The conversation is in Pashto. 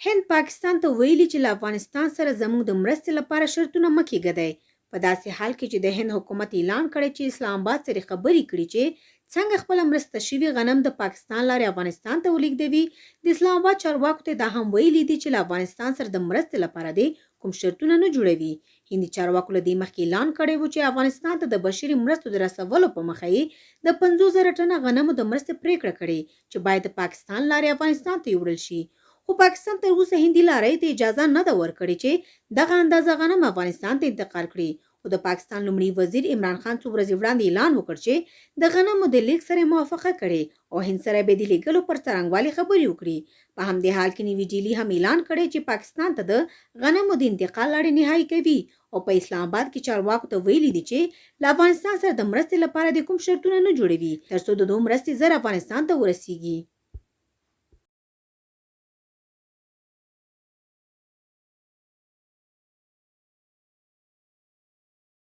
هند پاکستان ته ویلي چې له افغانستان سره زموږ د مرستې لپاره شرطونه مه کېږدئ. په داسې حال کې چې د هند حکومت اعلان کړی چې اسلام اباد سره خبرې کړي چې څنګه خپله مرسته شوي غنم د پاکستان لارې افغانستان ته ولېږدوي، د اسلام اباد چارواکو ته دا هم ویلي دي چې له افغانستان سره د مرستې لپاره دې کوم شرطونه نه جوړوي. هندي چارواکو له دې مخکې اعلان کړی و چې افغانستان ته د بشري مرستو د رسولو په مخه یې د 50 زره ټنه غنمو د مرستې پرېکړه کړې چې باید د پاکستان لارې افغانستان ته یوړل شي. خو پاکستان تر اوسه هندي لاریو ته اجازه نه ده ورکړې چې دغه اندازه غنم افغانستان ته انتقال کړي. خو د پاکستان لومړي وزیر عمران خان څو ورځې وړاندې اعلان وکړ چې د غنمو د لیږد سره یې موافقه کړې او هند سره به د لیږلو پر څرنګوالي خبرې وکړي. په همدې حال کې نوي ډیلي هم اعلان کړی چې پاکستان ته د غنمو د انتقال لړۍ نهایي کوي او په اسلام اباد کې چارواکو ته ویلي دي چې له افغانستان سره د مرستې لپاره دې کوم شرطونه نه جوړوي ترڅو د دوی مرستې زر افغانستان ته ورسیږي.